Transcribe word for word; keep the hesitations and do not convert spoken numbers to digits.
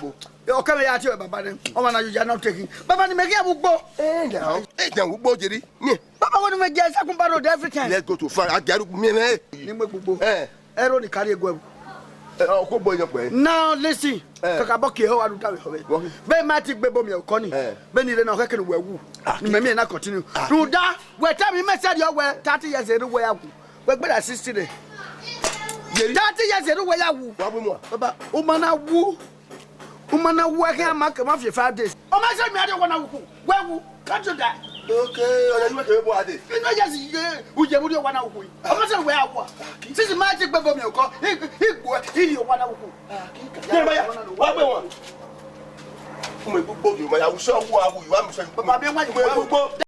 Baba, ọkẹ mwẹ ya tie baba nẹ. Ọmwa na yuya na take. Baba, ne imẹ ghi ya vbe ugbo. Eh, now. Eh, now, ugbo, Jerry. Miẹn. Baba, wẹ ne imẹ gie second barrel every time. Let's go to farm. A gia ru miẹn mwẹ. Ne imẹ gbe ugbo. Eh. Ẹro ni kari eguẹ. Eh, ọ, kugbo yan pẹ. Now listen. Eh. Kakabọ ke ho wa ru da vbe ho vbe. What? Be ma ti gbe ebo miẹn okọ ni. Eh. Be ni re na, ọ khẹke ne uwẹ wu. Ah, ni mẹ miẹn na continue. Ah. Rhunmwuda, wẹ tell me, mẹ sẹ rriọ wẹ thirty years ere uwẹ ya wu. Wẹ gberra sixty re. Jerry. Thirty years ere uwẹ ya wu. Wa bu mu a? Baba, u ma na wu. U ma na wu ẹkẹ, a ma ke ma fi five days. Ọ ma sẹ mẹ a rrie owa na wu ku. Wẹ wu, can't you die? Okay, ọ ya yu ẹkẹ vbe ebo a dee. Inu ya si ye, u ye vbe rrie owa na wu ku. Ọ ma sẹ wẹ a wu. Since ma ti gbe ebo miẹn okọ, i, i gbe, i rrie owa na wu ku. Jeremiah, wa gbe wọn. Umu egbugbo, Jeremiah, u sẹ wu a wu, wa mu sẹ. Baba, mi wa yu. Umu egbugbo.